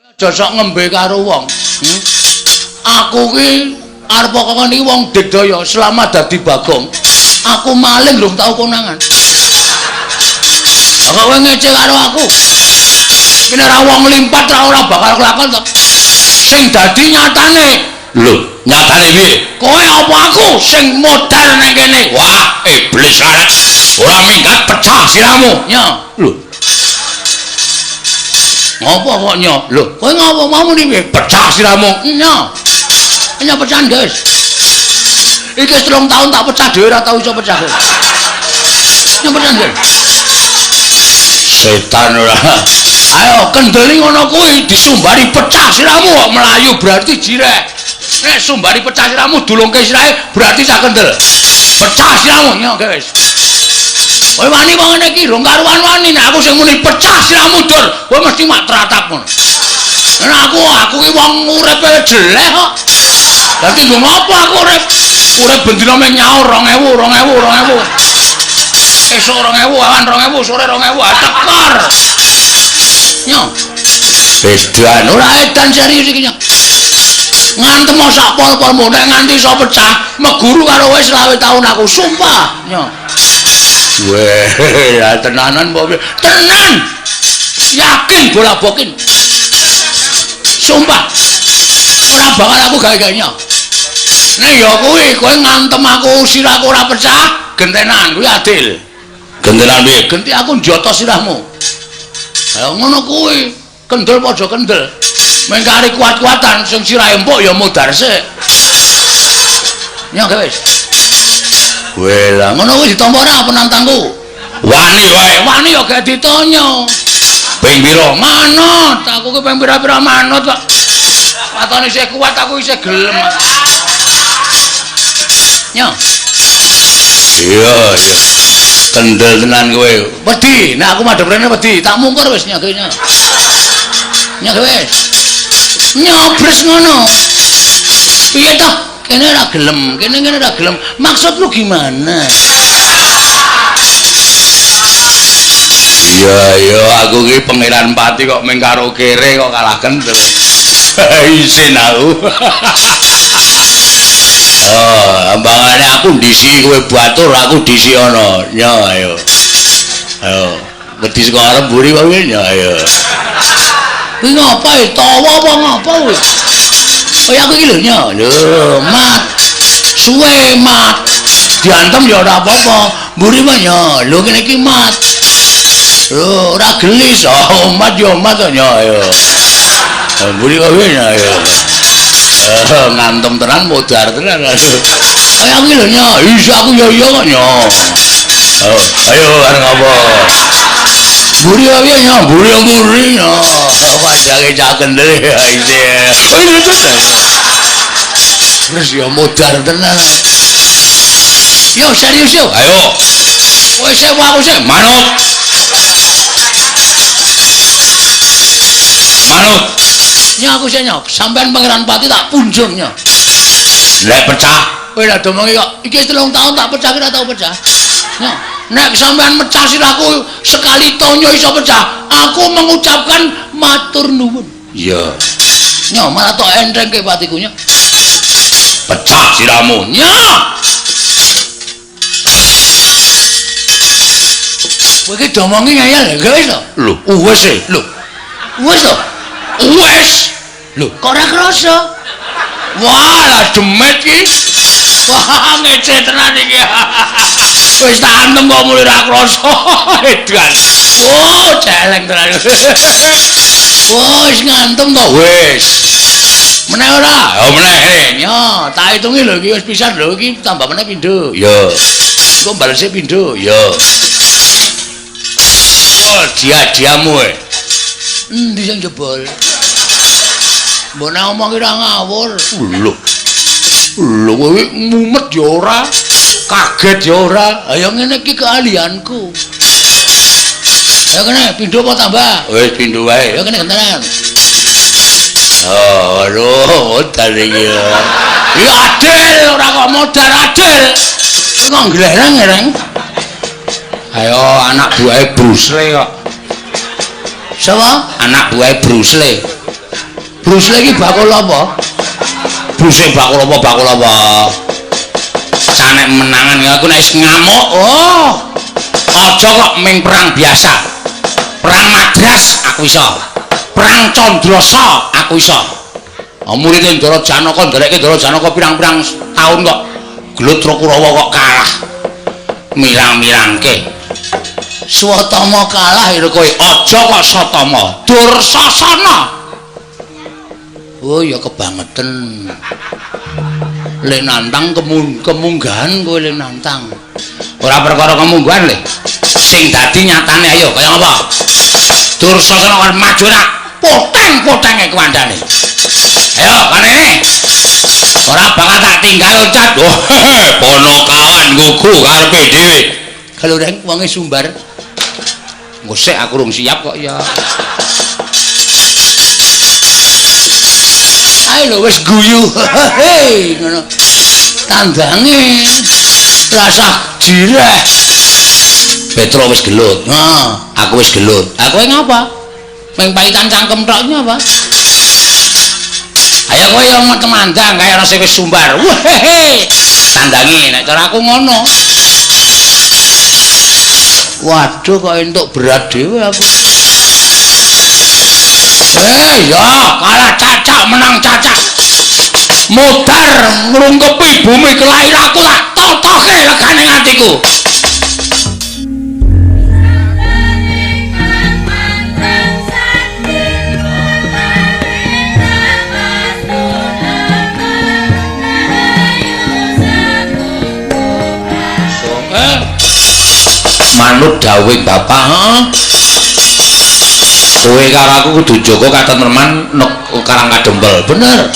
Aja sok ngembe karo wong. Aku ki arep kok ngene iki wong digdaya selama dadi Bagong. Aku maling rung tau konangan. Lah kok kowe ngece karo aku? Kene ora wong limpat ora bakal kelakon to. Sing dadi nyatane. Lho, nyatane piye? Kowe apa aku sing modal nang kene? Wah, iblis larat. Ora minggat pecah siramu. Nya. Lho. Ngopo kok nya? Lho, kowe ngopo mau muni piye? Pecah siramu. Nya. Nya pecahan, guys. Iki wis 3 tahun tak pecah dhewe ora tau iso pecah. Nya pecahan, guys. Setan ora. Ayo kendeli ngono kuwi disumbari pecah siramu kok melayu berarti jireh. Nek sumbari pecah siramu dulungke sirahe berarti sak kendel. Pecah siramu nya, guys. Kowe wani wong ngene iki rong karuan wani nek aku sing muni pecah siramu dur, kowe mesti mak tratap ngono. Nek aku ki wong uripe jelek kok. Dadi nggo ngopo aku urip? Urip bendina mung nyaur 2000, 2000, 2000. Esuk 2000, awan 2000, sore 2000, tekor. Nyo. Edan ora edan serius iki nyo. Ngantem sak pol-polmu nek nganti iso pecah, meguru karo kowe 25 taun aku sumpah. Nyo. Weh, ya tenanan apa piye? Tenan. Yakin bola bokin. Sumpah. Ora bakal aku gawe-gawe nyo. Nek ya kuwi kowe ngantem aku sirahku ora pecah, gentenan kuwi adil. Gentenan piye? Genti aku njoto sirahmu. Ha ngono kuwi, kendel padha kendel. Meng kari kuat-kuatan sing sirahe empuk ya modar sik. Nyo wis. Weh lah ngono kuwi ditampa ora penantangku? Wani wae, wani ya gak ditonyo. Ping pira? Manut, aku ki ping pira-pira manut kok. Watone isih kuat aku isih gelem. Nyo. Iya, iya. Kendel tenan kowe. Wedi, nek aku madhep rene wedi, tak mungkur wis nyo nyo. Nyo wis. Nyobres ngono. Piye toh? Kene ora gelem, kene kene ora gelem. Maksud lu gimana? Iya, iya, aku ki Pangeran Pati kok mung karo kere kok kalah kendel. Isin aku. Oh, ambangane aku ndisi kowe batur, aku ndisi ana. Nyo, ayo. Ayo, wedi saka arep mburi kok piye? Nyo, ayo. Kuwi ngopo e? Tawa apa ngopo kuwi? Kaya aku iki lho nyo. Lho, mat. Suwe mat. Diantem ya ora apa-apa. Mburi mah nyo. Lho kene iki mat. Lho, ora gelis. Oh, mat ya mat to nyo, ayo. Mburi kok piye nyo, ayo. Ngantem tenan modar tenan. Kaya aku iki lho nyo. Iya aku ya iya kok nyo. Oh, ayo arep ngopo? Mburi kok piye nyo? Mburi mburi nyo. Panjange cah kendel ya isih. Terus ya modar tenan. Yo serius yo. Ayo. Kowe sik aku sik manut. Manut. Nyo aku sik nyo. Sampean Pangeran Pati tak punjung nyo. Nek pecah. Kowe lha domongi kok iki 3 tahun tak pecah ora tau pecah. Nyo, nek sampean mecah sirahku sekali tonyo iso pecah, aku mengucapkan matur nuwun. Iya. Nyo, malah tok entengke patiku nyo. Pecah sirahmu. Nyo. Kowe iki domongi ngeyel lho, wis to? Lho, wis e. Lho. Wis to? Wis. Lho, kok ora krasa? Wah, lah demet iki. Wah, ngece tenan iki. Wis tak antem kok mulih ora krasa. Edan. Oh, celeng tenan. Wah, wis ngantem to? Wis. Meneh ora? Ya meneh. Nyo, tak hitungi lho iki wis pisan lho iki tambah meneh pindho. Ya. Engko balese pindho. Ya. Oh, dia-diamu e. Endi sing jebol? Mbok nek omong ora ngawur. Lho. Lho kowe mumet ya ora, kaget ya ora. Ayo ngene iki keahlianku. Ayo kene pindho apa tambah? Wis pindho wae. Ayo kene gentenan. Oh, aduh, modal iki. Ya adil, ora kok modal adil. Kok nglereng-ngereng. Ayo anak buahe Bruce Lee kok. Sapa? Anak buahe Bruce Lee. Bruce Lee iki bakul apa? Bruce Lee bakul apa? Bakul apa? Canek menangan aku nek wis ngamuk. Oh. Aja kok ming perang biasa. Perang Madras aku iso. Perang Candrasa aku iso. Murid Ndara Janaka nderekke Ndara Janaka pirang-pirang taun kok gelut karo Kurawa kok kalah. Mirang-mirangke. Swatama kalah ya kowe. Aja kok Satama. Dursasana. Oh ya kebangetan. Le nantang kemunggahan kowe le nantang. Ora perkara kemunggahan le. Sing dadi nyatane ayo kaya ngapa? Dursasana kon maju ra poteng-potenge kuwandane. Ayo kanene. Ora bakal tak tinggal loncat. Oh, ponokawan gugu karepe dhewe. Kalureng wonge sumbar. Ngosek aku rung siap kok ya. Ayo lho wis guyu. Hei ngono. Tandange rasah jireh. Petro wis gelut. Heeh, aku wis gelut. Aku ngapa? Meng paitan cangkem tok ngapa? Ayo kowe yo temandang kaya ana sing wis sumbar. Wehehe. Tandange nek cara aku ngono. Waduh kok entuk berat dhewe aku. Ya kalah cacak menang cacak. Mudar ngrungkepi bumi kelahiranku tak totoke legane atiku. Manut dawuhing bapak, heeh. Kowe karo aku kudu jaga katentreman Karang Kadempel. Bener.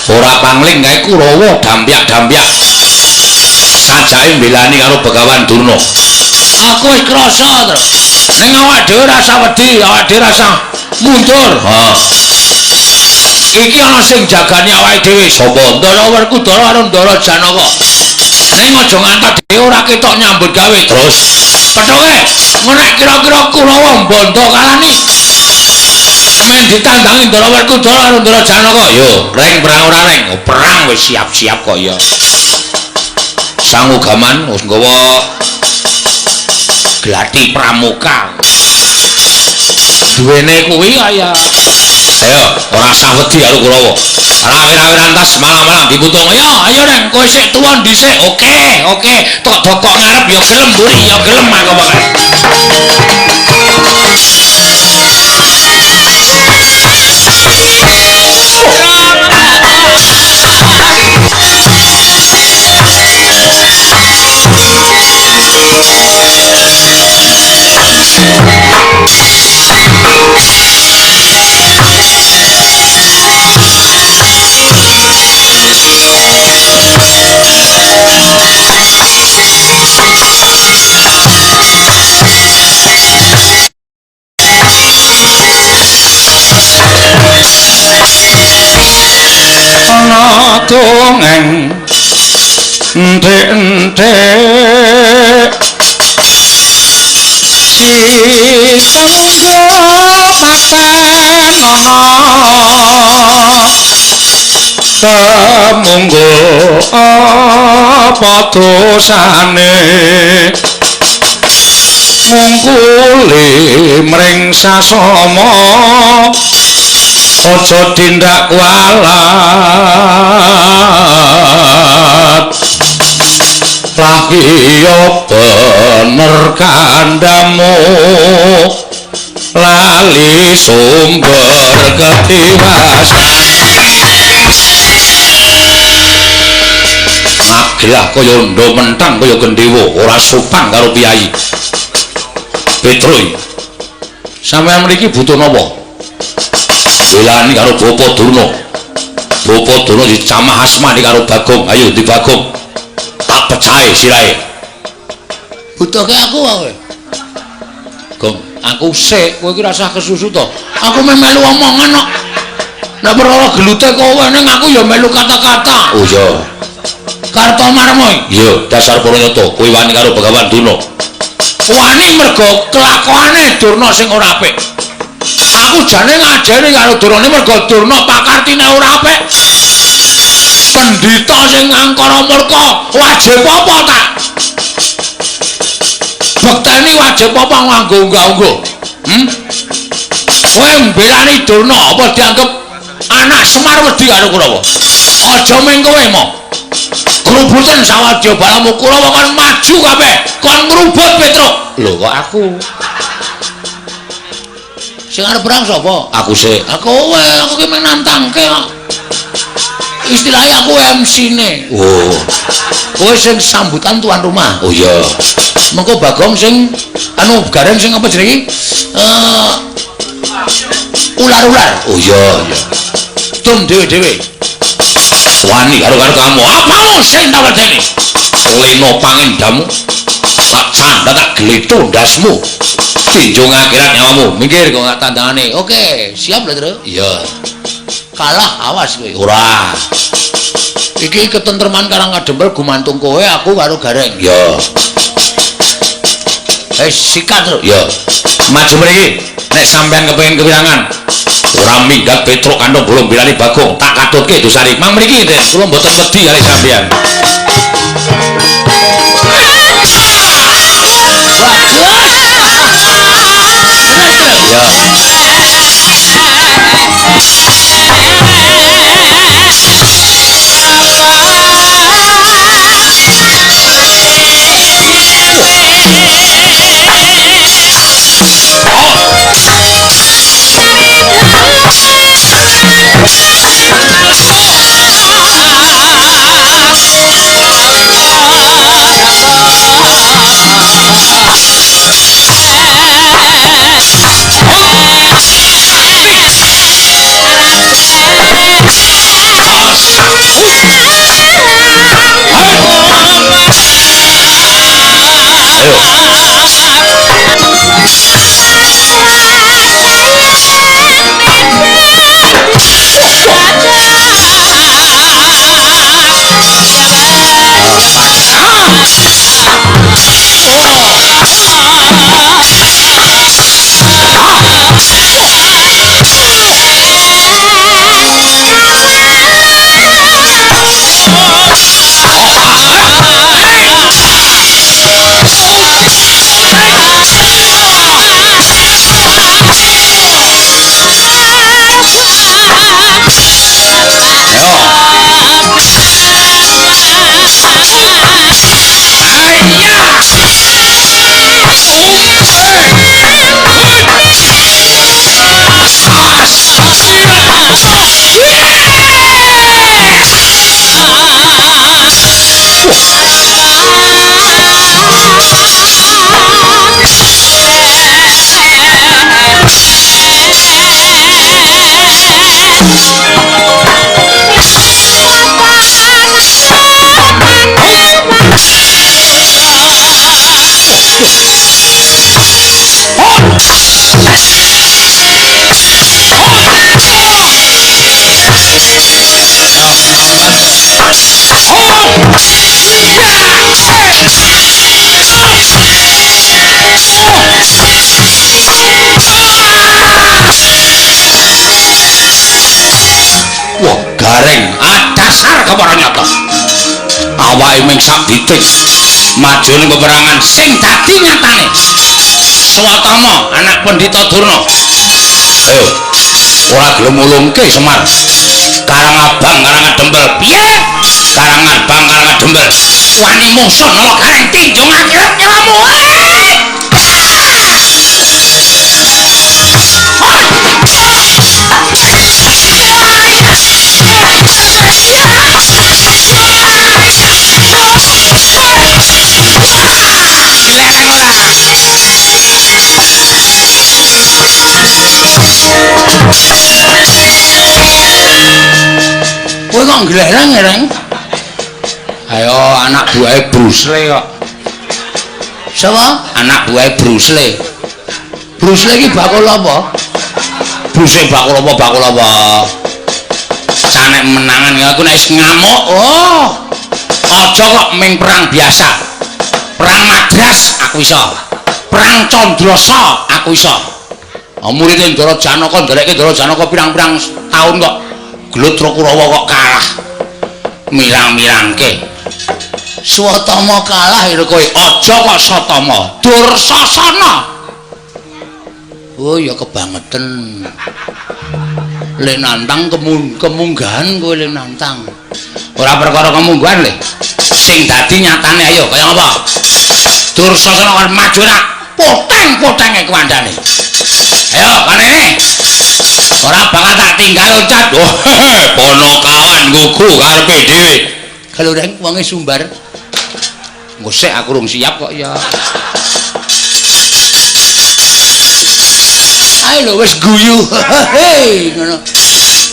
Ora pangling kae Kurawa dampyak-dampyak. Sajake mbelani karo Begawan Durna. Aku wis krasa to. Ning awak dhewe rasa wedi, awak dhewe rasa mundur. Heeh. Iki ana sing jagani awake dhewe. Sapa? Ndara Werkudara karo Ndara Janaka. Ning aja ngantos dhewe ora ketok nyambut gawe. Terus pethoke nek kira-kira Kurawa mbondo kalani men ditandangi Ndara Werkudara karo Ndara Janaka. Yo, reng perang ora reng? Oh, perang wis siap-siap kok ya. Sangu gaman wis nggawa glati pramuka. Duwene kuwi kaya ayo ora usah wedi karo Kurawa. Rawir-rawiran tas malang-malang diputung. Ayo, ayo reng kowe sik tuwa dhisik. Oke, oke. Tok dokok ngarep ya gelem mburi ya gelem aku pokoke. Ana dongeng enthek-enthek si temunggo paten ana temunggo apa dosane mungkuli mring sasama aja tindak kualat lah iya bener kandhamu lali sumber ketiwasan Magelah kaya ndha mentang kaya gendhewa ora sopan karo piyai. Petro, sampeyan mriki butuh napa? Belani karo Bapak Durna. Bapak Durna dicamah asmane karo Bagong. Ayo di Bagong. Tak pecahe sirahe. Butuhke aku kowe. Gong, aku sik, kowe iki rasah kesusu to. Aku meh melu omongan kok. Nek perkara gelute kowe ning aku ya melu kata-kata. Oh iya. Kartomarma. Iya, dasar para nyata kowe wani karo Begawan Durna. Wani mergo kelakuane Durna sing ora apik. Aku jane ngajeni karo Durna mergo Durna pakartine ora apik. Pendhita sing angkara murka wajib apa tak? Bekteni wajib apa nganggo unggah-ungguh? Kowe mbelani Durna apa dianggep anak Semar wedi karo Kurawa? Aja ming kowe mo. Grubuten sawadya balamu Kurawa kon maju kabeh, kon ngrubut Petruk. Lho kok aku? Sing arep perang sapa? Aku sik. Kowe, aku ki mung nantangke kok. Istilahnya aku MC-ne. Oh. Kowe sing sambutan tuan rumah. Oh iya. Mengko Bagong sing anu Gareng sing apa jenenge? Ular-ular. Oh iya, iya. Tum dhewe-dhewe. Wani karo kamu. Apamu sing tak wedeni? Leno pangendamu. Tak candha tak gleto ndasmu. Tinjung akhirat nyawamu. Minggir kok gak tandangane. Oke, siap lho, Tru. Iya. Kalah awas kowe. Ora. Iki ketentreman Karang Kadempel gumantung kowe, aku karo Gareng. Iya. Sikat, Tru. Iya. Maju mriki. Nek sampean kepengin kewirangan, ora minggat Petruk kantong bolong bilani Bagong, tak katutke dosari. Mang mriki, Den, kula mboten wedi kali sampean. Bagus. Wah, Gareng, dasar kepara nyata. Awake ming sak titik maju ning peperangan sing dadi nyatane. Swatama anak Pendhita Durna. Ayo, ora gelem mulungke Semar. Karang Abang, Karang Adempel. Piye? Karang Abang, Karang Adempel. Wani mungsuh nala Gareng tinjung akhirat nyawamu. Kowe kok nglereng-ngereng? Ayo anak buahe Bruce Lee kok. Sapa? Anak buahe Bruce Lee. Bruce Lee iki bakul apa? Bruce Lee bakul apa? Bakul apa? Canek menangan aku nek wis ngamuk. Oh. Aja kok ming perang biasa. Perang Madras aku iso. Perang Candrasa aku iso. Murid Ndara Janaka nderekke Ndara Janaka pirang-pirang taun kok gelut Kurawa kok kalah. Mirang-mirangke. Swatama kalah ya kowe. Aja kok Satama. Dursasana. Oh ya kebangeten. Le nantang kemunggahan kowe le nantang. Ora perkara kemunggahan le. Sing dadi nyatane ayo kaya ngapa? Dursasana kon maju ra poteng-potenge kuwandane. Ayo kanene. Ora bakal tak tinggal loncat. Oh, ponokawan gugu karepe dhewe. Kalureng wonge sumbar. Ngosek aku rung siap kok ya. Ayo lho wis guyu. Hei ngono.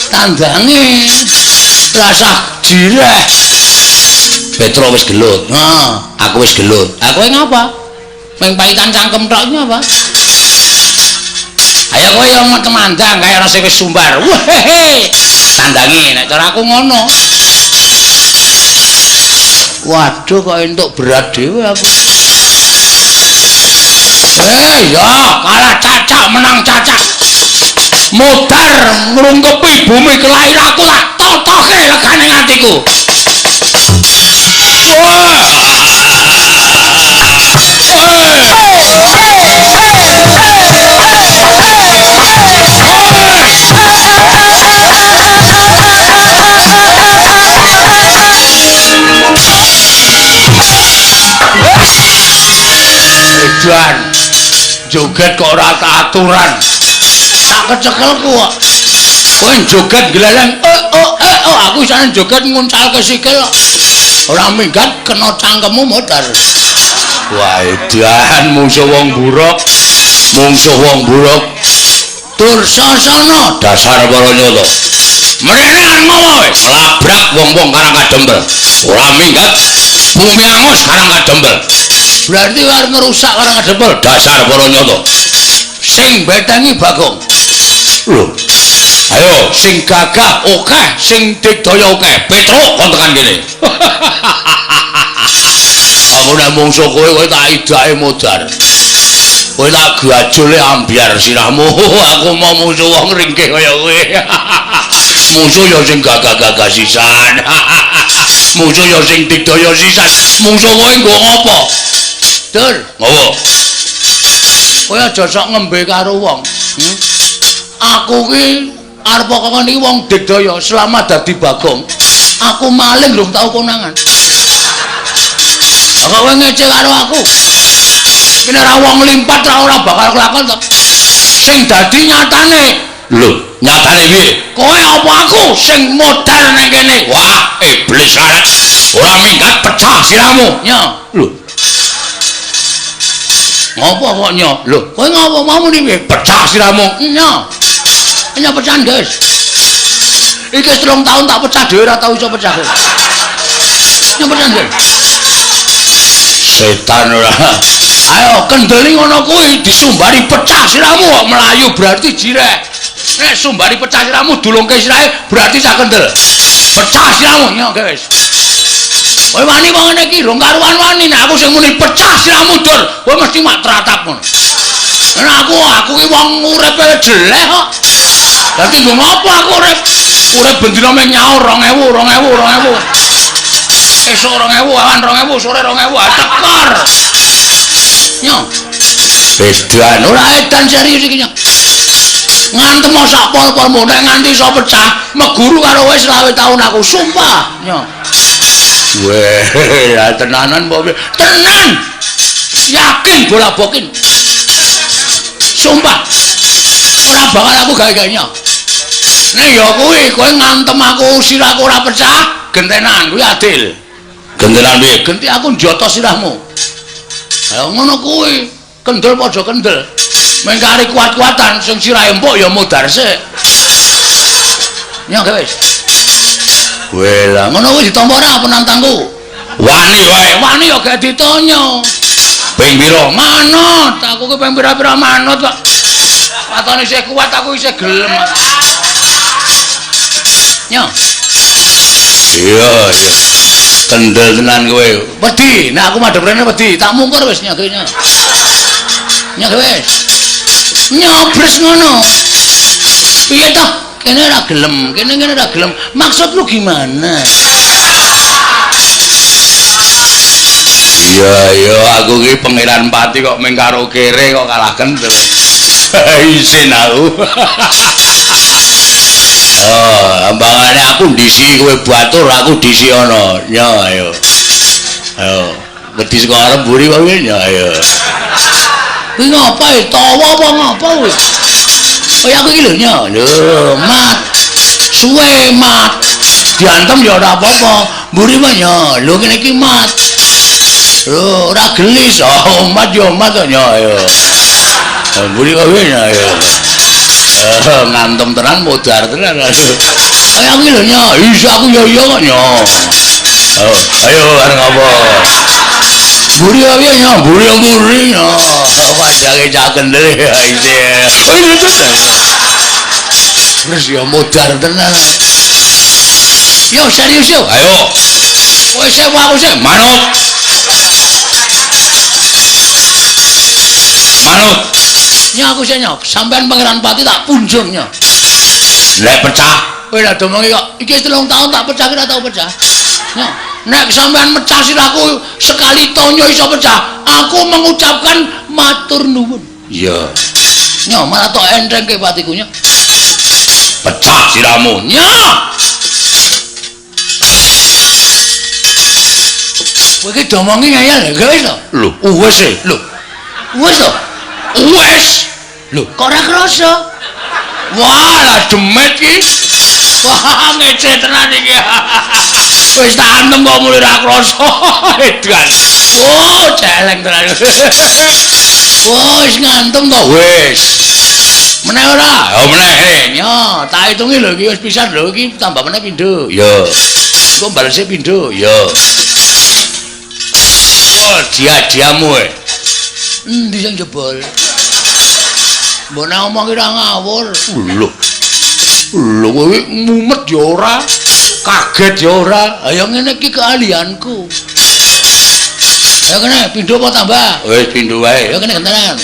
Tandange rasah jireh. Petro wis gelut. Heeh, aku wis gelut. Aku ngapa? Meng paitan cangkem tok ngapa? Ayo kowe yo temandang kaya ana sing wis sumbar. Wehehe. Tandange nek cara aku ngono. Waduh kok entuk berat dhewe aku. Ya kalah cacak menang cacak. Modar ngrungkepi bumi kelahiranku tak totoke legane atiku. Edan joget kok ora tak aturan. Tak kecekelku kok. Kowe joget gleleng oh aku isane joget nguncalke sikil kok. Ora minggat kena cangkemmu modar. Wah edan mungsuh wong buruk. Mungsuh wong buruk. Dursasana dasar para nyata. Mrene arep ngopo kowe? Nglabrak wong-wong Karang Kadempel. Ora minggat bumi angus Karang Kadempel. Berarti arep ngrusak Karang Kadempel dasar para nyata. Sing betengi Bagong. Lho. Ayo sing gagah akeh, sing digdaya akeh. Petruk kon tekan kene. Aku nek mungsuh kowe kowe tak idake modar. Kowe tak gajole ambyar sirahmu. Aku mau mungsuh wong ringkih kaya kowe. Mungsuh ya sing gagah-gagah sisan. Mungsuh ya sing digdaya sisan. Mungsuh kowe nggo ngopo? Dur, ngopo? Kowe aja sok ngembe karo wong. Aku ki arep kok niki wong digdaya selama dadi Bagong. Aku maling rung tau konangan. Kok kowe ngece karo aku? Iki ora wong limpat ora bakal kelakon to. Sing dadi nyatane. Lho, nyatane piye? Kowe apa aku sing modar nang kene? Wah, iblis larat. Ora minggat pecah sirahmu. Nyo. Lho. Ngopo kok nyo? Lho, kowe ngopo mau muni piye? Pecah sirahmu. Nyo. Nyo pecahan, guys. Iki 3 tahun tak pecah dhewe ora tau iso pecah. Nyo pecahan, guys. Setan ora. Ayo kendeli ngono kuwi disumbari pecah sirahmu kok melayu berarti jireh. Nek sumbari pecah sirahmu dulungke sirahe berarti sak kendel. Pecah sirahmu nyo guys. Kowe wani kok ngene iki rong karuan wani nek aku sing muni pecah sirahmu dur, kowe mesti mak tratap ngono. Nek aku ki wong uripe jelek kok. Dadi nggo ngopo aku urip? Urip bendina mung nyaur 2000 2000 2000. Esuk 2000, awan 2000, sore 2000, tekor. Nyo. Edan ora edan serius iki nyo. Ngantem sak pol-polmu nek nganti iso pecah, meguru karo kowe 20 taun aku sumpah. Nyo. Weh, ya tenanan mbok. Tenan. Yakin bola bokin. Sumpah. Ora bakal aku gawe-gawe nyo. Nek ya kuwi kowe ngantem aku sirahku ora pecah, gentenan kuwi adil. Gentenan piye? Genti aku njoto sirahmu. Ha ngono kuwi, kendel padha kendel. Mengkari kuat-kuatan sing sirahe empuk ya modar sik. Nyo wis. Weh lah ngono kuwi ditampa ora penantangku? Wani wae. Wani ya gak ditonyo. Ping pira? Manut, aku ki ping pira-pira manut kok. Watone isih kuat aku isih gelem. Nyo. Iya, iya. Kendel tenan kowe. Wedi, nek aku madhep rene wedi, tak mungkur wis nyo nyo. Nyo wis. Nyobres ngono. Piye toh? Kene ora gelem, kene kene ora gelem. Maksud lu gimana? Iya, iya, aku ki Pangeran Pati kok mung karo kere kok kalah kendel. Isin aku. Oh, ambangane aku ndisi kowe batur, aku ndisi ana. Ya, ayo. Ayo, wedi saka arep mburi kok piye? Ya, ayo. Kuwi ngapa e? Tawa apa ngapa kuwi? Kaya aku iki lho, nya. Lho, mat. Suwe mat. Diantem ya ora apa-apa. Mburi mah nya. Lho kene iki mat. Lho, ora gelis. Oh, mat ya mat kok nya, ayo. Mburi kok piye nya, ayo. Ngantem tenan modar tenan. Kaya aku iki lho nya. Iya aku ya iya kok nya. Ayo arep ngapa? Mburi kok piye nya? Mburi mburi nya. Wajake cah kendel ya isih. Terus ya modar tenan. Yo serius yo. Ayo. Kowe sik aku sik manut. Manut. Nya aku sik nya. Sampean Pangeran Pati tak punjung nya. Nek pecah. Kowe ora domongi kok. Iki 3 tahun tak pecah ora tau pecah. Nya, nek sampean mecah sirahku sekali tonyo iso pecah, aku mengucapkan matur nuwun. Iya. Nya malah tok entengke patiku nya. Pecah sirahmu. Nya. Kowe iki domongi ngeyel lho, wis to? Lho, wis e. Lho. Wis to? Wis. Lho, kok ora krasa? Wah, lah demet iki. Wah, ngece tenan iki. Wis tak antem kok muni ora krasa. Edan. Oh, celeng tenan. Wah, wis ngantem to? Wis. Meneh ora? Ya meneh. Ya, tak hitungi lho iki wis pisan lho iki tambah meneh pindho. Ya. Engko balese pindho. Ya. Wah, dia-diamu e. Endi sing jebol? Mbok nek omong ki ora ngawur. Lho. Lho kowe mumet ya ora, kaget ya ora. Ayo ngene iki keahlianku. Ayo kene pindho apa tambah? Wis pindho wae. Ayo kene gentenan.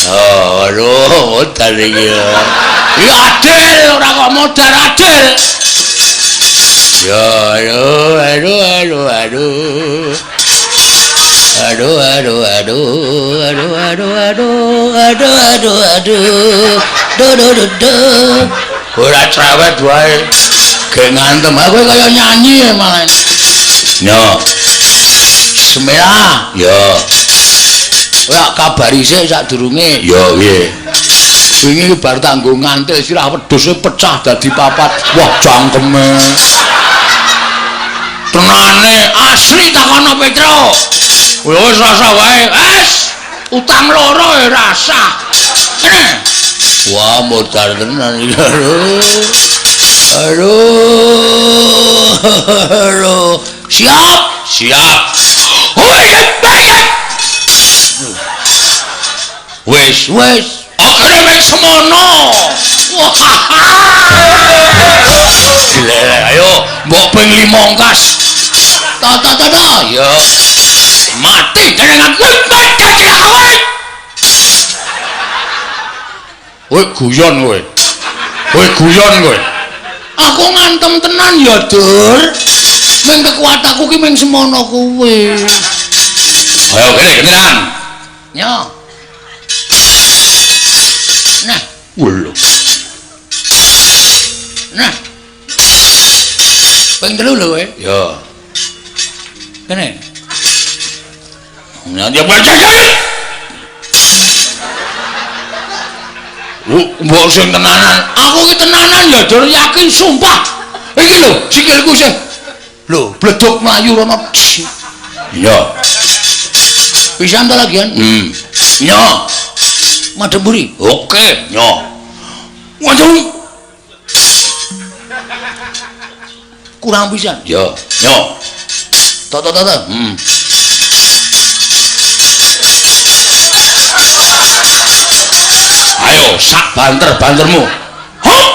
Oh, aduh, modar iki. Ya adil ora kok modar adil. Ya, aduh, aduh, aduh, aduh. Aduh, aduh, aduh, aduh, aduh, aduh, aduh, aduh, aduh, do, do, do, do. Ora cerewet wae. Gek ngantem aku kaya nyanyi malah. Yo. Bismillah. Yo. Kowe kabari sik sadurunge. Ya piye? Wingi bar tanggo ngantil sirah wedhuse pecah dadi papat. Wah, cangkeme. Tenane asli takono Petro. Wis rasa wae. Wis, utang loro ya rasa. Kene. Wah, modar tenan iki. Aduh. Aduh. Siap? Siap. Hoi, baik. Wis, wis. Oke, wis semono. Wah. Gile, ayo mbok ping 5 ongkas. Ta ta ta ta. Ya. Mati jenengan kowe. Kowe guyon kowe. Kowe guyon kowe. Aku ngantem tenan ya, Dur. Ming kekuatanku ki ming semono kuwi. Ayo kene tenan. Yo. Nah, lho. Nah. Ping 3 lho kowe. Ya. Kene. Nah, dia baca. Mbok sing tenanan. Aku ki tenanan ya, Dur, yakin sumpah. Iki lho, sikilku sing lho, bleduk mlayu rono. Iya. Pisan ta lagian? Nyo. Madhep mburi. Oke, nyo. Waduh. Kurang pisan. Ya, nyo. To to to to. Ayo sak banter-bantermu. Hop.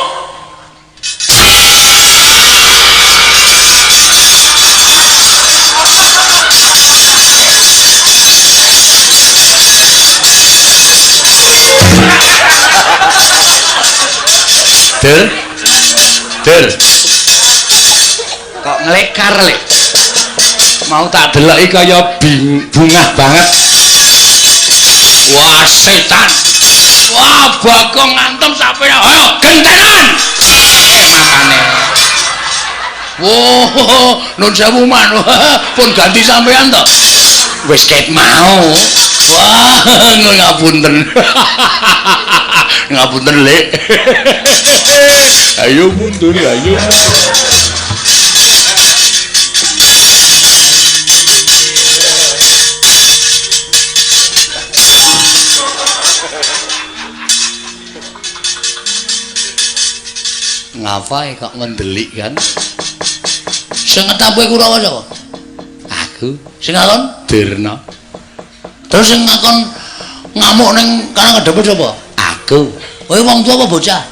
Dur. Dur. Kok nglekar lek. Mau tak deloki kaya bungah banget. Wah, setan. Wah, Bagong ngantem sampe. Ayo gentenan. Makane. Wah, nun sewu man. Pun ganti sampean to. Wis ket mau. Wah, ngapunten. Ngapunten, Lek. Ayo mundur, ayo. Ngapae kok ngendelik kan? Sing ngetampe Kurawa sapa? Aku. Sing ngakon Durna. Terus sing ngakon ngamuk ning Karang Kadempit sapa? Aku. Kowe wong tuwa apa bocah?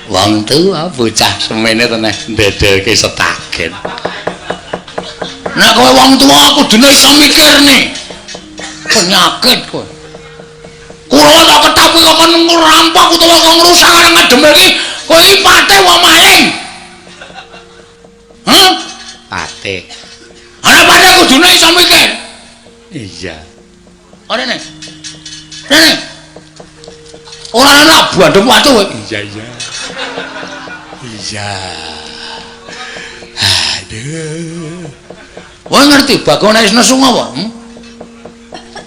Wong tuwa, bocah semene to neh ndedelke setagen. Nek kowe wong tuwa kudune iso mikir nih. Penyakit kowe. Kurawa tak ketapi kok kon ngrampok utawa kok ngrusak Karang Kadempit iki, kowe iki pate wong maling. Hah? Pate. Ana pate kudune iso mikir. Iya. Ora nek. Rene. Ora ana bandem watu kowe. Iya, iya. Iya. Aduh. Kowe ngerti Bagong nek nesu apa?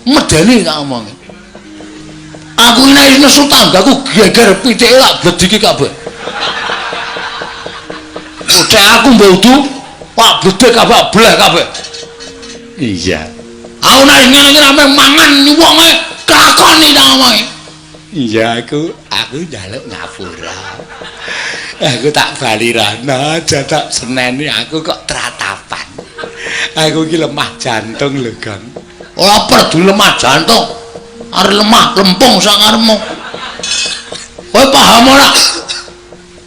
Medeni tak omongi. Aku nek nesu tanggaku geger pitike lak blediki kabeh. Bocah aku mbok udu, pak bledek kabeh bleh kabeh. Iya. Aku nek ngene-ngene ame mangan wonge kelakoni tak omongi. Iya, aku njaluk ngapura. Aku tak bali rana, aja tak seneni aku kok tratapan. Aku iki lemah jantung lho, Gong. Ora perlu lemah jantung. Arep lemah lempung sak karepmu. Kowe paham ora?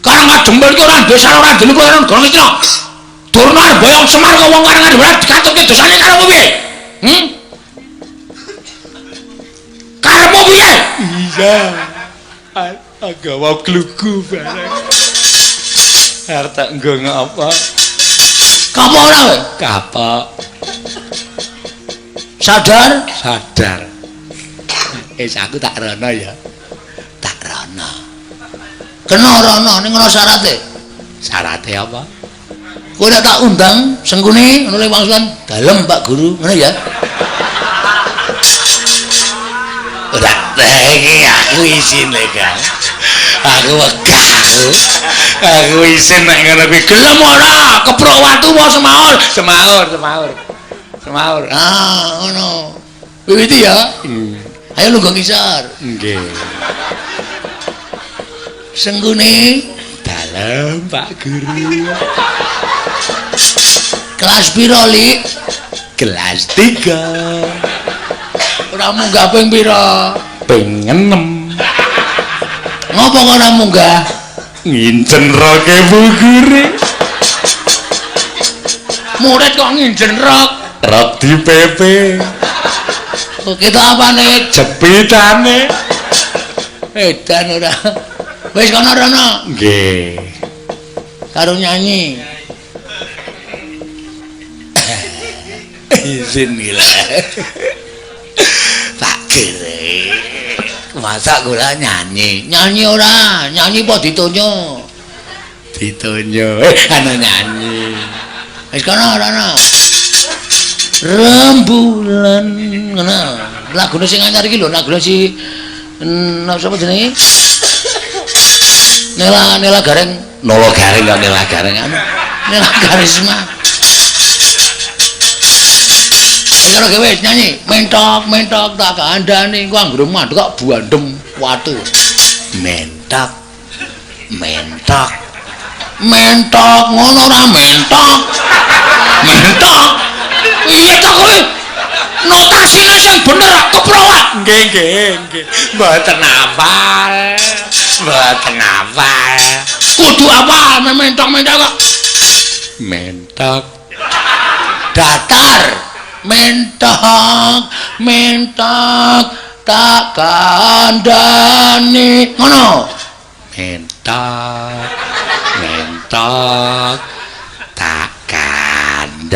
Karang Kadempit iki ora desa ora duwe kowe ora negara Cina. Durna arep boyong Semar kok wong Karang Kadempit dikatutke dosane karo piye? Karepmu piye? Iya. Agawa glugu bareng. Arep tak nggo ngapa? Kapok ora kowe? Kapok. Sadar? Sadar. Wis aku tak rono ya. Tak rono. Kena rono ning ngono syarate. Syarate apa? Kowe nek tak undang Sengkuni ngono le wangsulan dalem Pak Guru, ngono ya. Ora iki aku isin lho, Kang. Aku wegah aku. Aku isin nek ngono kuwi. Gelem ora? Keprok watu apa semaur? Semaur, semaur. Semaur. Ah, ngono. Wiwiti ya. Ayo lungguh ngisor. Nggih. Sengkuni dalem Pak Guru. Kelas piro, Lik? Kelas 3. Ora munggah ping pira? Ping 6. Ngopo kok ora munggah? Ngincen roke Bu Guru. Murid kok ngincen rok? Rok di PP. Kok kita apane? Jepitane. Edan ora. Wis kono rono. Nggih. Karo nyanyi. Izin gila. Pak Gere. Masa kula nyanyi? Nyanyi ora? Nyanyi apa ditonyo? Ditonyo. Ana nyanyi. Wis kono rono. Rembulan ngono. Lagune sing anyar iki lho, lagune si sapa jenenge? Nela Nela Gareng, Nolo Gareng kok Nela Gareng anu. Nela Karisma. Ayo gawe nyanyi, mentok mentok tak kandhani ku anggere mandek kok buandem watu. Mentok. Mentok. Mentok ngono ora mentok. Mentok. Iya ta kowe? Notasine sing bener keprowat. Nggih, nggih, nggih. Mboten hafal. Mboten hafal. Kudu hafal mentok-mentok kok. Mentok. Datar. Mentok, mentok tak kandhani. Ngono. Mentok. Mentok mentok tak kandhani.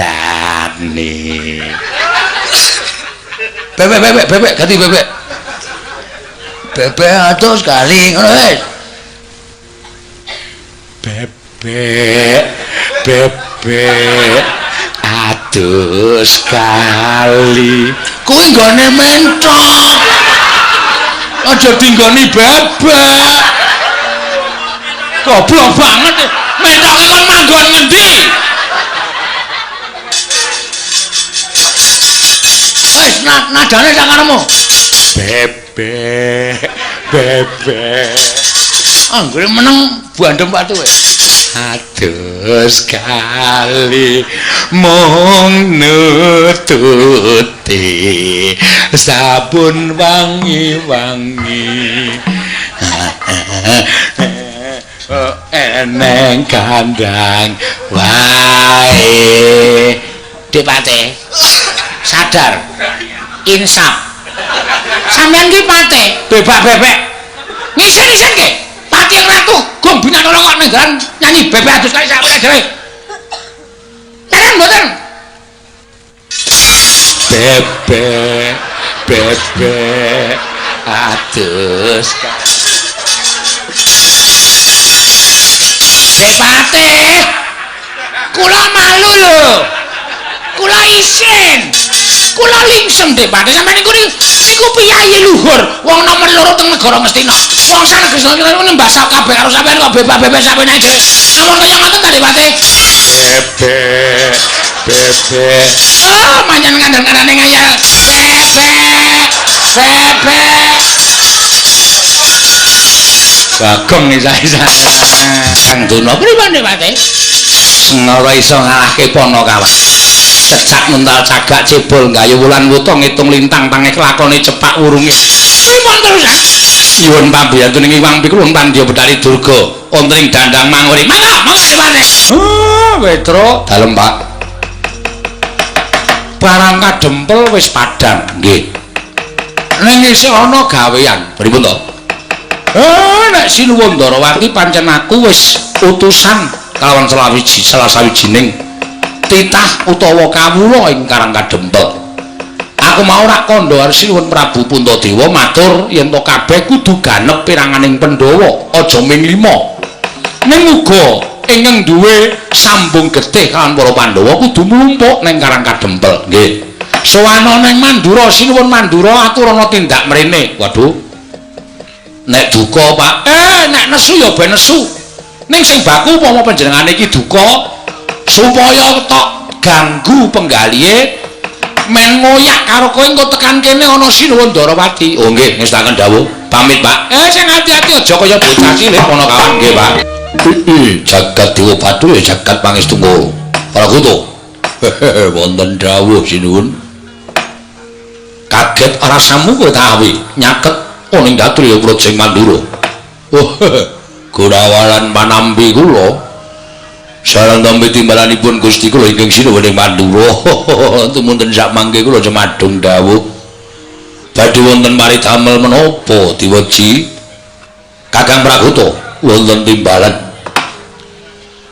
Bebek bebek bebek ganti bebek. Bebek atus kali ngono wis. Bebek bebek atus kali. Kuwi nggone mentok. Aja dinggoni bebek. Goblok banget. Mentoke kon manggon ngendi? Wis nadane sak karepmu. Bebek bebek. Anggere meneng bandem watu wis. Atus kali mung nututi sabun wangi-wangi. Eneng kandang wae. Dik Pate, sadar, insaf. Sampeyan ki Pate, bebak-bebek. Ngisin-isin ki. Pati yang ratu, gong binatara kok ning dalan nyanyi bebek adus kali sak dhewe. Keren mboten? Bebek, bebek adus kali. Dek Pate, kula malu lho. Kula isin. Kula lingsem Dek Pate. Sampeyan niku niku piyayi luhur, wong nomor loro teng negara Ngastina. Wong sak negeri Ngastina nembah sak kabeh karo sampeyan kok bebak-bebek sampeyan dhewe. Ampun kaya ngoten ta Dek Pate? Bebek, bebek. Oh, manjen ngandel-ngandane ngayal. Bebek, bebek. Bagong isa-isa. Kang Durna pripun Dek Pate? Sengara iso ngalahke Panakawan. Cecak nuntal cagak cebol gayu wulan wuta ngitung lintang tange kelakone cepak wurunge. Pripun terusan? Nyuwun pambiyantu ning Iwang Pikulun Pandya Betari Durga wonten ing dandang manguri. Mangga, mangga Dek Pate. Ah, Wetruk dalem Pak. Barang kadempel wis padhang nggih. Ning isih ana gawean. Pripun to? Nek Sinuwun Ndarawati pancen aku wis utusan kalawan salah sawijining titah utawa kawula ing Karang Kadempel. Aku mau rak kandha karo Sinuwun Prabu Puntadewa matur yen to kabeh kudu ganep piranganing Pandhawa, aja ming 5. Ning uga ingkang duwe sambung getih kalawan para Pandhawa kudu mlumpuk ning Karang Kadempel. Nggih. Sowana ning Mandura, Sinuwun Mandura aturana tindak mrene. Waduh. Nek duka Pak, nek nesu ya ben nesu. Ning sing baku upama panjenengane iki duka supaya tok ganggu penggalihe men ngoyak karo kowe engko tekan kene ana Sinuwun Ndarawati. Oh nggih, ngestaken dawuh. Pamit Pak. Sing ati-ati aja kaya bocah cilik Panakawan. Nggih Pak. Jagat Dewa Bathara jagat Pangestungkara. Prakuta. Wonten dawuh Sinuwun. Kaget rasamu kowe tawi nyaket ning Datriya Praja Mandura. Oh, Gurawalan panampi kula. Sareng tampi timbalanipun Gusti kula ingkang sinuwun ing Mandura. Tumunten sak mangke kula cemadung dawuh. Badhe wonten paridamel menapa diweji? Kakang Prakuta wonten timbalan.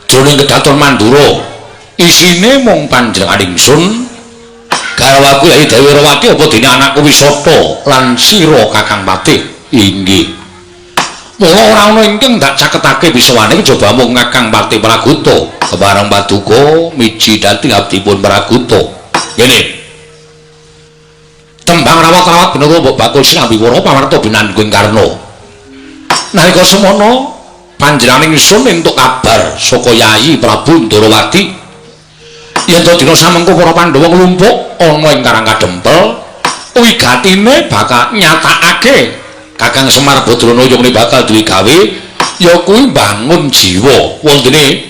Jroning kedaton Mandura isine mung panjenengan ingsun. Garwaku Yai Dewi Rawati apa dene anakku Wisata lan sira Kakang Patih. Inggih. Mula ora ana ingkang dak caketake pisawane kejaba mung Kakang Patih Praguta. Kepareng paduka miji dhateng abdipun Praguta. Ngene. Tembang rawat-rawat bener mbok bakul sinambi wara pawarta binanggung Karna. Nalika semono panjenengan ingsun entuk kabar saka Yayi Prabu Ndarawati yen to dina samengko para Pandhawa nglumpuk ana ing Karang Kadempel wigatine bakal nyatakake Kakang Semar Badrana yangene bakal duwe gawe ya kuwi mbangun jiwa. Wontene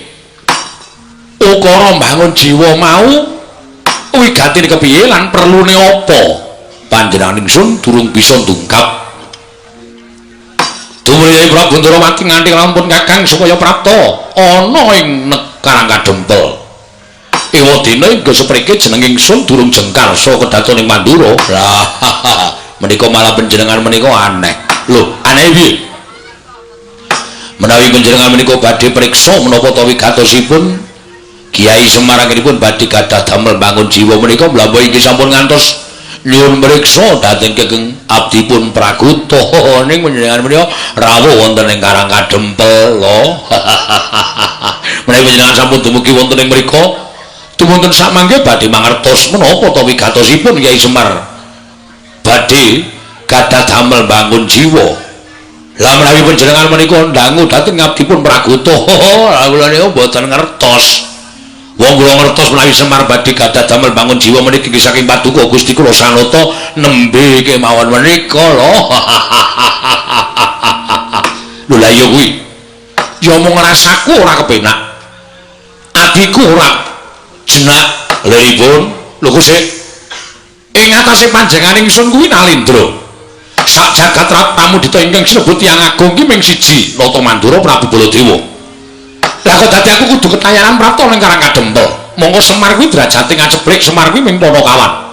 ukara mbangun jiwa mau wigatine kepiye lan perlune apa panjenengan ingsun durung bisa ndungkap. Tumrap Prabu Ndarawati nganti lampun Kakang supaya prapta ana ing Karang Kadempel. Ewa dina hingga seprike jeneng ingsun durung jengkar saka kedaton ing Mandura. Lah, menika malah panjenengan menika aneh. Lho, aneh piye? Menawi panjenengan menika badhe priksa menapa ta wigatosipun Kiai Semar anggenipun badhe gadah damel bangun jiwa menika mlampah inggih sampun ngantos nyuwun mriksa dhateng Kekeng abdipun Praguta. Ning panjenengan menika rawuh wonten ing Karang Kadempel lho. Menawi panjenengan sampun dumugi wonten ing mriku tumunten sakmangke badhe mangertos menapa ta wigatosipun Kiai Semar badhe gadah damel bangun jiwa. Lah menawi panjenengan menika ndangu dhateng abdipun Praguta, lha kula niku mboten ngertos. Wong kula ngertos menawi Semar badhe gadah damel bangun jiwa meniki nggih saking paduka Gusti kula Sanata nembe kemawon menika lho. Lho lah iya kuwi. Ya mung rasaku ora kepenak. Atiku ora jenak liripun. Lho kok ing atase panjenengan ingsun kuwi Nalindra. Sak jagat pramudita ingkang sinebut tiyang agung ki ming siji, Nata Mandura Prabu Baladewa. Lah kok dadi aku kudu ketayanan prapta ning Karang Kadempel. Mongko Semar kuwi derajate ngaceblek, Semar kuwi ming Panakawan.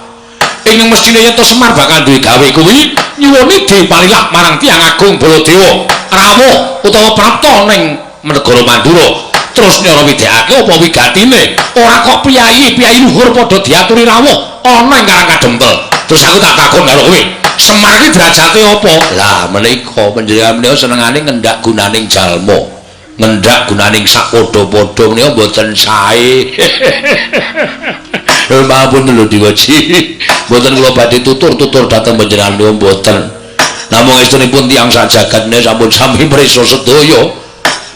Ing mestine yen to Semar bakal duwe gawe kuwi nyuwuni dipalilah marang tiyang agung Baladewa rawuh utawa prapta ning negara Mandura. Terus nyara widekake apa wigatine? Ora kok priyayi-priyayi luhur padha diaturi rawuh ana ing Karang Kadempel. Terus aku tak takon karo kowe, Semar iki derajate apa? Lah menika panjenengan menika senengane ngendak gunaning jalma, ngendak gunaning sak padha-padha menika mboten sae. Lho mampun lho diwaji. Mboten kula badhe tutur-tutur dhateng panjenengan menika mboten. Namung estunipun tiyang sak jagat menika sampun sami prisa sedaya.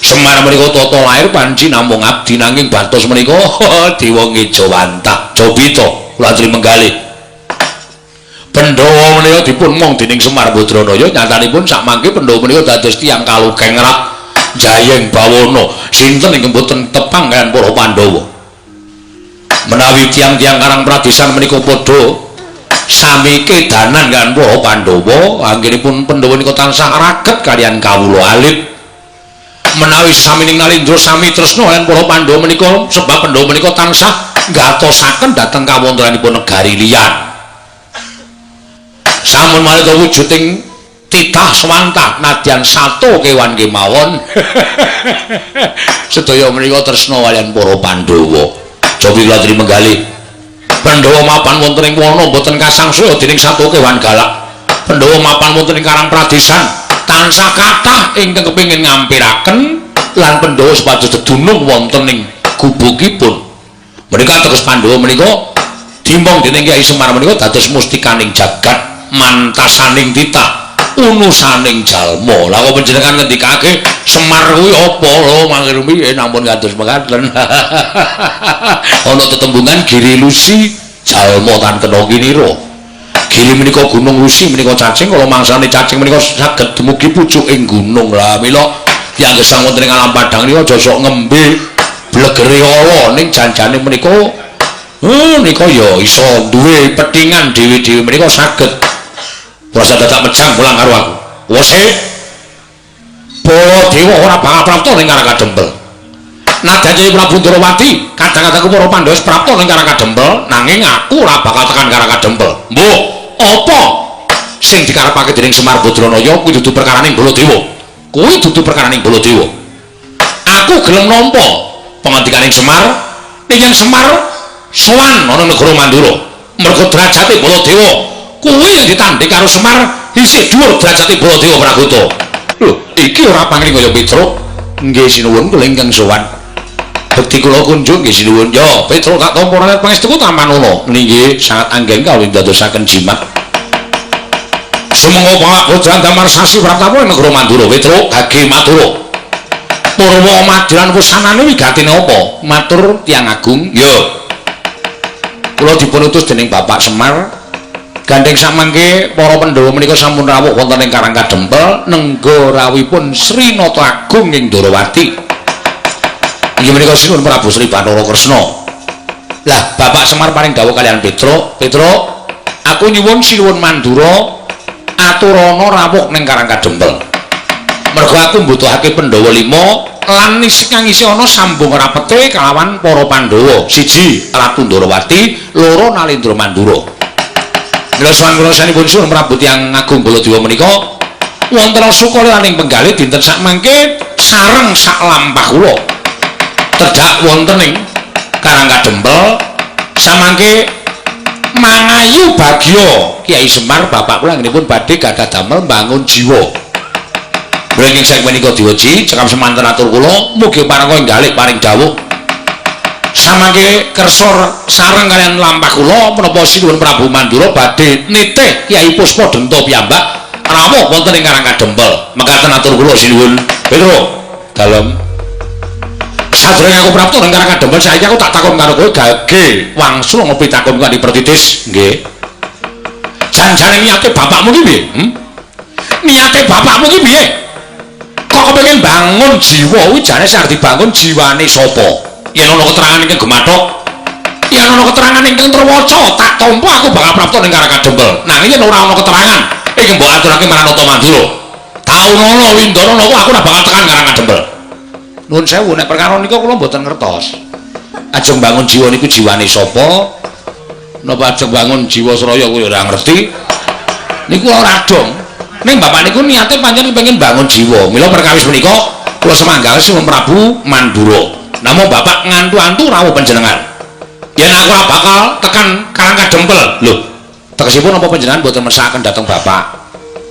Semar menika tata lair panci namung abdi nanging batos menika dewa ngejawantah. Jobita kula aturi menggalih. Pandhawa menika dipun mong dening Semar Badranaya, nyatanipun sakmangke Pandhawa menika dados tiyang kalukeng rat jayeng bawana. Sinten ingkang boten tepang kaliyan para Pandhawa? Menawi tiyang-tiyang Karang Pradesan menika padha sami kedanan kaliyan para Pandhawa, anggenipun Pandhawa menika tansah raket kaliyan kawula alit. Menawi samining Nalindra sami tresna kaliyan para Pandhawa menika, sebab Pandhawa menika tansah ngatosaken dhateng kawontenanipun negari liyan. Sampun maneka wujuding titah swantah nadyan sato kewan kemawon. Sedaya menika tresna kaliyan para Pandhawa. Cobi kula aturi menggalih. Pandhawa mapan wonten ing wana boten kasangsaya dening sato kewan galak. Pandhawa mapan wonten ing Karang Pradesan tansah kathah ingkang kepengin ngampiraken lan Pandhawa supados dedunung wonten ing gubukipun. Menika teges Pandhawa menika dimong dening Kyai Semar menika dados mustikaning jagat mantasaning titah unusaning jalma. Lah kok panjenengan ngendikake Semar kuwi apa lho mangke rumiyin ampun kados mekaten. Ana tetembungan Giri Lusi jalma tan kena kinira. Giri menika gunung, Lusi menika cacing, kala mangsane cacing menika saged dumugi pucuking gunung. Lah mila tiyang gesang wonten ing alam padhang nika aja sok ngembe blegere ala ning janjane menika nika ya iso duwe petingan dhewe-dhewe menika saged. Rasa dadak mejang pulang karo aku. Wose Baladewa ora bakal prapta ning Karang Kadempel. Nadyan Jaya Prabu Ndrawati, kadang-kadang para Pandhawa wis prapta ning Karang Kadempel, nanging aku ora bakal tekan Karang Kadempel. Mbuh, apa sing dikarepake dening Semar Badranaya kuwi dudu perkaraning Baladewa. Kuwi dudu perkaraning Baladewa. Aku gelem nampa pangandikaning Semar, ning yen Semar sowan ana negara Mandura, mergo derajate Baladewa kuwi yang ditandhing karo Semar isih dhuwur derajate Baladewa Pragoto. Lho, iki ora pangling kaya Petruk. Nggih sinuwun kula ingkang sowan. Bekti kula kunjung nggih sinuwun. Ya, Petruk tak tampa rakyat pangestuku tamanana. Nggih, sangat anggen kawula ndadosaken jimat. Sumangga Pak Putra Damar Sasi Pratapa ing negara Mandura. Petruk gage matura. Purwa madiran wusanane wigatine apa? Matur tiyang agung. Ya. Kula dipun utus dening Bapak Semar. Gandheng samangke para Pandhawa menika sampun rawuh wonten ing Karang Kadempel nengga rawuhipun Sri Nata Agung ing Ndrawati. Inggih menika sinuwun Prabu Sri Bathara Kresna. Lah Bapak Semar paring dawuh kaliyan Petruk, "Petruk, aku nyuwun sinuwun Mandura aturana rawuh ning Karang Kadempel. Mergo aku mbutuhake Pandhawa 5 lan kang isih ana sambung rapete kalawan para Pandhawa. Siji Ratu Ndrawati, loro Nalindra Mandura." Mila sowan kula sanipun suwun Prabu Tiyang Agung Baladewa menika wonten suka lan ing penggalih dinten sakmangke Sareng sak lampah kula tedhak wonten ing Karang Kadempel samangke mangayu bagya Kyai Semar bapak kula anggenipun badhe gadah damel mbangun jiwa. Mriki ing menika diweji cekap semanten atur kula mugi parangga enggalih paring dawuh. Samangke kersa sareng kaliyan lampah kula menapa Sinuwun Prabu Mandura badhe nitih Kyai Puspa Denta piyambak rawuh wonten ing Karang Kadempel. Mekaten atur kula sinuwun. Petro dalem. Sadurunge aku prapta ing Karang Kadempel saiki aku tak takon karo kowe gage wangsul ngopi takon kanthi pertitis. Nggih. Janjane niate bapakmu ki piye? Niate bapakmu ki piye? Kok kepengin bangun jiwa kuwi jane sing arep dibangun jiwane sapa? Yen ana keterangan ingkang gemathok, yen ana keterangan ingkang terwaca, tak tampa aku bakal prapta ning Karang Kadempel. Nanging yen ora ana keterangan ingkang mbok aturake marang Nata Mandura, taunono windana aku ora bakal tekan Karang Kadempel. Nuwun sewu nek perkara nika kula mboten ngertos. Ajeng bangun jiwa niku jiwane sapa? Napa ajeng bangun Jiwasraya kuwi ora ngerti. Niku ora dong. Ning bapak niku niate pancen kepengin bangun jiwa. Mila perkawis menika kula semanggaken Sinuwun Prabu Mandura. Namung bapak ngantu-antu rawuh panjenengan. Yen aku ora bakal tekan Karang Kadempel. Lho, tegesipun napa panjenengan mboten mesakaken dhateng bapak?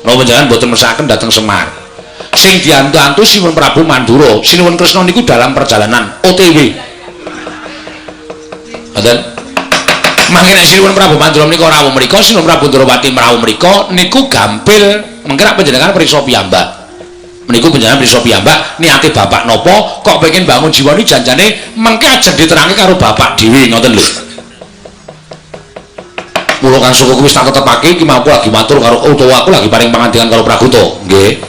Napa panjenengan mboten mesakaken dhateng Semar? Sing diantu-antu Sinuwun Prabu Mandura, Sinuwun Kresna niku dalam perjalanan OTW. Ngoten. Mangke nek Sinuwun Prabu Mandura menika rawuh mriku, Sinuwun Prabu Ndrawati mrawuh mriku niku gampil mengke rak panjenengan priksa piyambak. Meniku panjenengan priksa piyambak niate bapak napa kok pengen bangun jiwa niki janjane mengke ajeng diterangke karo bapak dhewe ngoten lho. Mula Kang Suko wis tak tetepake iki mau aku lagi matur karo utawa aku lagi paring pangandikan karo Praguta. Nggih.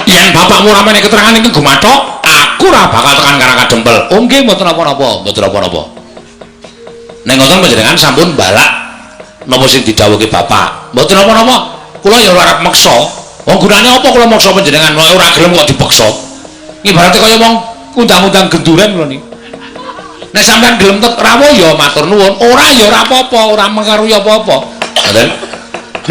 Yen bapakmu ora menehi keterangan ingkang gumathok, aku ora bakal tekan Karang Kadempel. Oh nggih mboten napa-napa, mboten napa-napa. Nek ngoten panjenengan sampun balak napa sing didhawuhke bapak. Mboten napa-napa. Kula ya ora arep meksa. Wong gunane apa kula meksa panjenengan ora gelem kok dipeksa. Ibarate kaya wong undang-undang genduren lho niki. Nek sampean gelem tek rawuh ya matur nuwun, ora ya ora apa-apa, ora mengaruhi apa-apa. Ngoten.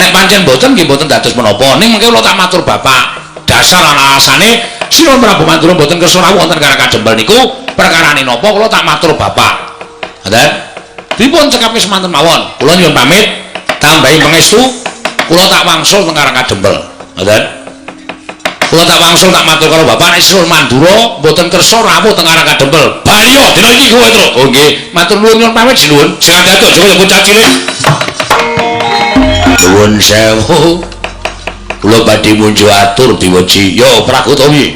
Nek pancen mboten nggih mboten dados menapa. Ning mengke kula tak matur bapak. Dasar lan alasane Sinuwun Prabu Mandura mboten kersa rawuh wonten Karang Kadempel niku perkarane napa kula tak matur bapak. Ngoten. Dipun cekapi semanten mawon. Kula nyuwun pamit, tambahi pangestu, kula tak wangsul teng Karang Kadempel. Ngoten. Kula tak wangsul tak matur karo bapak nek Sinuwun Mandura mboten kersa rawuh teng Karang Kadempel. Baliyo dina iki kowe, Truk. Oh nggih, matur nuwun nyuwun pamit sinuwun. Sing ati-ati aja kaya bocah cilik. Nuwun sewu. Kula badhe munjuk atur diweji. Yo Praguta piye?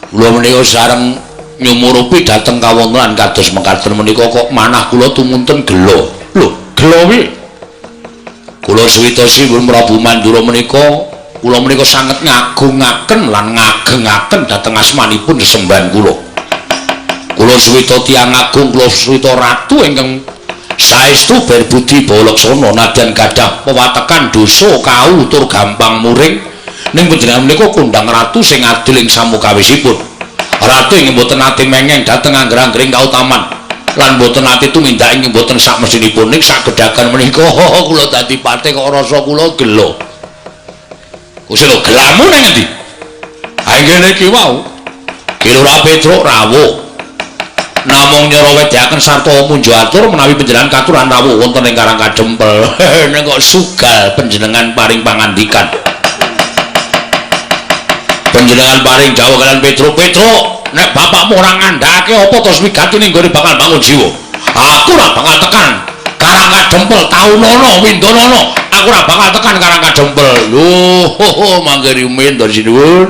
Kula menika sareng nyumurupi dhateng kawontenan kados mekaten menika kok manah kula tumunten gela. Lho, gela piye? Kula suwita Sinuwun Prabu Mandura menika kula menika sanget ngagungaken lan ngagengaken dhateng asmanipun sesembahan kula. Kula suwita tiyang agung, kula suwita ratu ingkang saestu berbudi bawa laksana nadyan gadah pewatekan dosa kau tur gampang muring ning panjenengan menika kondhang ratu sing adil ing samukawisipun. Ratu ingkang boten nate mengeng dhateng angger-anggering kautaman lan boten nate tumindak ingkang boten sakmestinipun ning sagedhagan menika kula dadi patih kok rasa kula gela. Wis lho gelamu nang endi? Ha ngene iki wau. Ki Lurah Petruk rawuh. Namung nyrawedyaken sarta munjuk atur menawi panjenengan katuran rawuh wonten ing Karang Kadempel. Ning kok sugal panjenengan paring pangandikan. Panjenengan paring dawuh kalian Petruk, Petruk, nek bapakmu ora ngandhakake apa terus wigatine nggone bakal bangun jiwa. Aku ora bakal tekan Karang Kadempel taunono windonono. Aku ora bakal tekan Karang Kadempel. Lho, mangke rumiyin to sinuwun.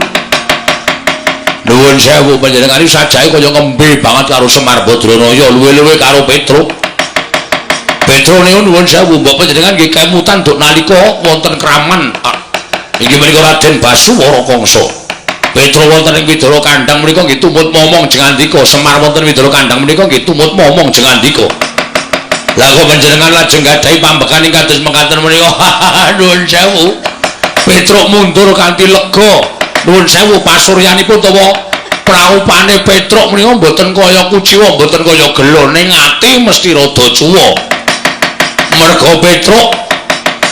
Nuwun sewu panjenengan iki sajae kaya ngembe banget karo Semar Badranaya, luwe-luwe karo Petruk. Petruk niku nuwun sewu mbok panjenengan nggih kemutan duk nalika wonten kraman. Inggih menika Raden Basuwara Kangsa. Petruk wonten ing Widara Kandhang menika nggih tumut momong jengandika, Semar wonten Widara Kandhang menika nggih tumut momong jengandika. Lah kok panjenengan lajeng gadhahi pambekan ing kados mekaten menika. Nuwun sewu. Petruk mundur kanthi lega. Nuwun sewu pasuryanipun utawa praupane Petruk menika mboten kaya kuciwa, mboten kaya gela, ning ati mesti rada cuwa. Merga Petruk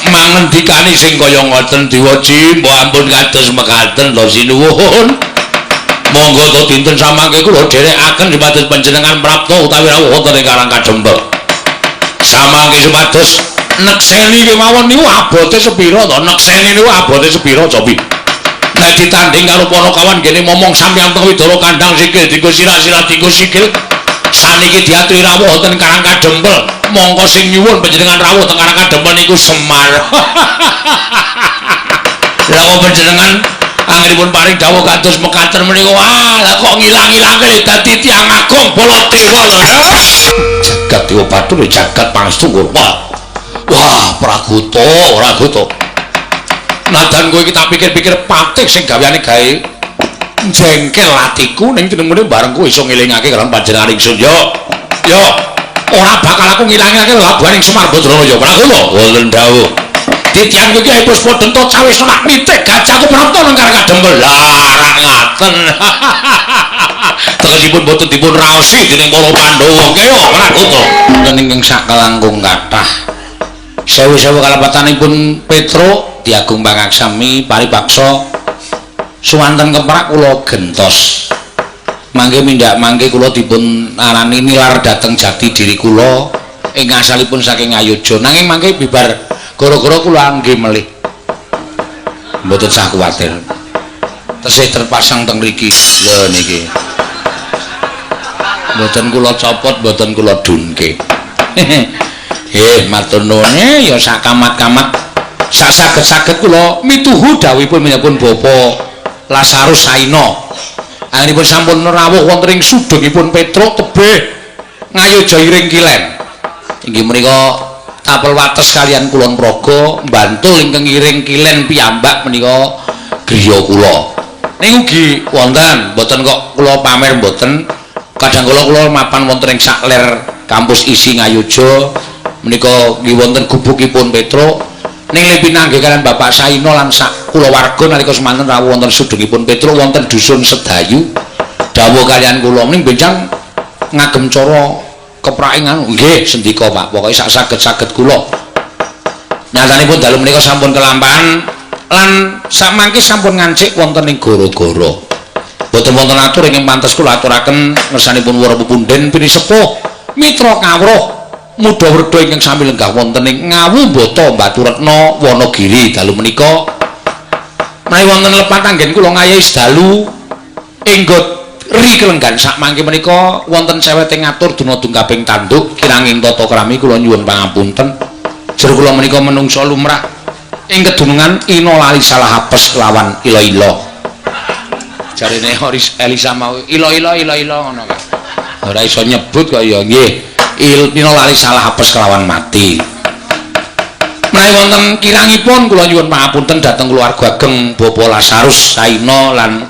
mangendikani sing kaya ngoten diweji, mbok ampun kados mekaten to sinuwun. Monggo to dinten samangke kula dherekaken supados panjenengan prapta utawi rawuh wonten ing Karang Kadempel. Samangke supados nekseni kemawon niku abote sepira to? Nekseni niku abote sepira cobi? Nek ditanding karo Panakawan gene momong sampeyan teng Widara kandhang sikil dienggo sirah-sirah dienggo sikil. Saniki diaturi rawuh wonten Karang Kadempel. Mongko sing nyuwun panjenengan rawuh teng Karang Kadempel niku Semar. Lah kok panjenengan anggenipun paring dawuh kados mekaten menika, wah lah kok ngilang-ilangke dadi tiyang agung Baladewa lho. Jagat Dewa Bathara jagat pangestu. Wah. Wah, Pragoto, Pragoto. Nadan kowe iki tak pikir-pikir patih sing gaweane gawe jengkel atiku ning tinemune bareng kowe iso ngelingake karo panjenengan ingsun. Yo. Yo, ora bakal aku ngilangake labuhaning Semar Badrana ya, Pragoto. Wonten dawuh. Titian kowe iki Puspa Denta cawis nak nitik gajahku prapta nang Karang Kadempel. Lah, rak ngaten. Tegesipun boten dipun raosi dening para Pandhawa. Kaya Pragoto. Wonten ingkang sakalangkung kathah. Sewu-sewu kalepatanipun Petruk diagung pangaksami paripaksa suwanten keprak kula gentos. Mangke mindhak mangke kula dipun arani nilar dhateng jati diri kula ing asalipun saking Ayodya. Nanging mangke bibar gara-gara kula angge melih. Mboten sah kuwatir. Tesih terpasang teng mriki. Lho niki. Mboten kula copot, mboten kula dunke. Matur nuwun ya sak kamat-kamat sak saged-saged kula mituhu dawuhipun menyapun Bapak Lasarus Saina. Anggenipun sampun rawuh wonten ing sudungipun Petruk tebih Ngayogya iring kilen. Inggih menika tapel wates kalian Kulon Progo, Bantul ingkang iring kilen piyambak menika griya kula. Ning ugi wonten, mboten kok kula pamer mboten. Kadang kala kula mapan wonten ing sakler kampus ISI Ngayogya menika nggih wonten gubukipun Petruk. Ning pinanggih kalian Bapak Saina lan sak kulawarga nalika semanten rawuh wonten sudungipun Petruk wonten dusun Sedayu. Dawuh kalian kula ning benjang ngagem cara keprake nganu. Nggih sendika Pak, pokoke sak saged-saged kula. Nyatanipun dalu menika sampun kelampahan lan sakmangke sampun ngancik wonten ing gara-gara. Boten wonten atur ingkang pantes kula aturaken ngersanipun para pepunden pinisepuh mitra kawruh muda werda ingkang sami lenggah wonten ing Ngawu Mbata Baturetna Wanagiri dalu menika. Menawi wonten lepat anggen kula ngayahi sedalu enggot ri kelenggan sakmangke menika wonten seweting ngatur dunodung kaping tanduk kiranging tata krami kula nyuwun pangapunten. Jero kula menika menungsa lumrah ing kedunungan ina lali salah apes kelawan ila-ila. Jarene Elisa mau ila-ila ila-ila ngono kae. Ora iso nyebut kok ya nggih. Ina lali salah apes kelawan mati. Menawi wonten kirangipun kula nyuwun pangapunten dhateng keluarga ageng Bapak Lasarus Saina lan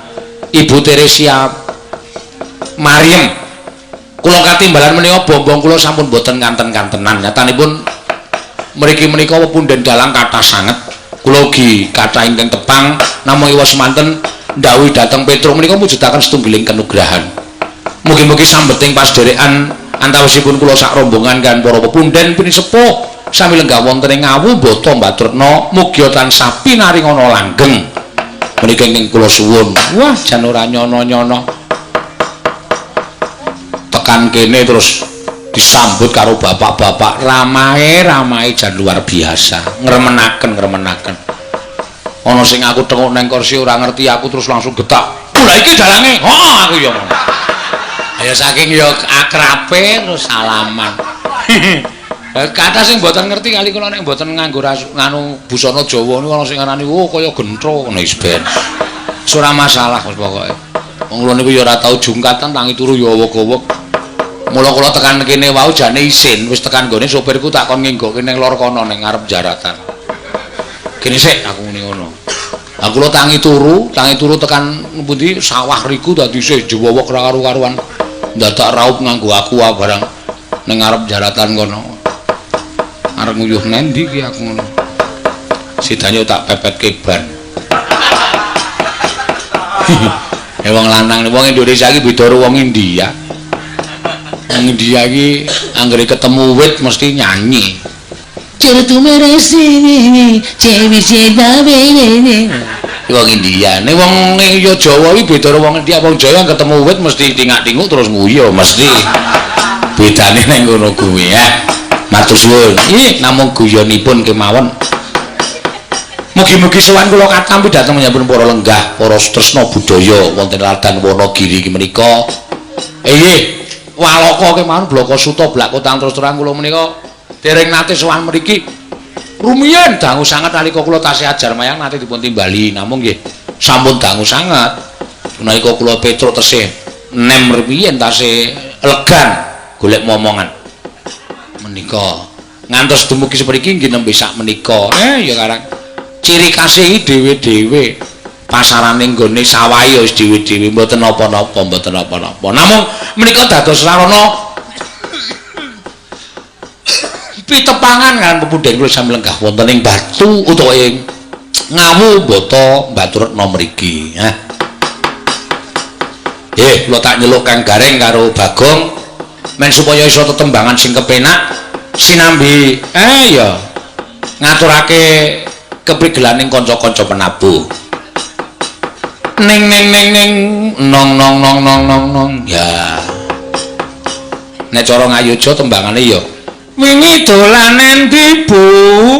Ibu Teresia Maryam. Kula katimbalan menika bombong kula sampun boten kanten-kantenan. Nyatanipun mriki menika pepunden dalang kathah sanget. Kula ugi kathah ingkang tepang namung iwa semanten ndhawuhi dhateng Petruk menika mujudaken setunggiling kenugrahan. Mugi-mugi sambeting pasdherekan antawisipun kula sak rombongan kan para pepunden pinisepuh sami lenggah wonten ing Ngawu Mbata Baturetna mugi tansah pinaringana langgeng. Menika ingkang kula suwun. Wah, jan ora nyono-nyono. Tekan kene terus disambut karo bapak-bapak ramae jan luar biasa. Ngremenaken. Ana sing aku tengok nang kursi ora ngerti aku terus langsung getak. Lha iki dalange. Heeh, aku ya ngono. Ya saking ya akrabe terus salaman. Kathah sing mboten ngerti kali kula nek mboten nganggo nganu busana Jawa niku ana sing ngarani oh kaya gentro ngono wis ben. Wis ora masalah wis pokoke. Wong kula niku ya ora tau jungkatan tangi turu ya wog-wog. Mula kula tekan kene wau jane isin, wis tekan nggone sopirku tak kon ngenggokke ning lor kono ning ngarep jaratan. Kene sik aku muni ngono. Lah kula tangi turu tekan pundi sawah riku dadi isih jewowok ra karu-karuan. Dadak raup nganggo aku barang ning ngarep jaratan kono. Arep nguyuh nendi iki aku ngono. Sidane tak pepetke ban. Wong lanang wong Indonesia iki beda karo wong India. Wong India iki anggere ketemu wit mesti nyanyi. Wong India. Nek wong ya Jawa iki beda karo wong India. Wong Jawa ketemu wit mesti tingak-tinguk terus nguyu mesti. Bedane ning ngono kuwi ya. Matur suwun. Ih, namung guyonipun kemawon. Mugi-mugi sowan kula katampi dhateng menyambut para lenggah, para tresna budaya wonten Ladan Wanagiri iki menika. Nggih, Walaka kemawon Blaka Suta Blak Kotang terus terang kula menika dereng nate sowan mriki. Rumiyin dangu sanget nalika kula tasih ajar mayang nate dipun timbali, namung nggih sampun dangu sanget. Nalika kula Petruk tesih nem rumiyin tasih elegan golek momongan. Menika ngantos dumugi sepriki nggih nembe sak menika. Ya karang ciri khase iki dhewe-dhewe. Pasarane nggone sawahe ya wis dhewe-dhewe, mboten napa-napa, mboten napa-napa. Namung menika dados sarana pitepangan kan pepundhen kula sami lenggah wonten ing Batu utawa ing Ngawu Mbata Baturetna mriki. Hah. Kula tak nyeluk Kang Gareng karo Bagong men supaya iso tetembangan sing kepenak sinambi ya ngaturake keprigelaning kanca-kanca penabuh. Ning ning ning ning nong nong nong nong nong nong. Ya. Nek cara Ngayogya tembangane ya wingi dolan endi Bu?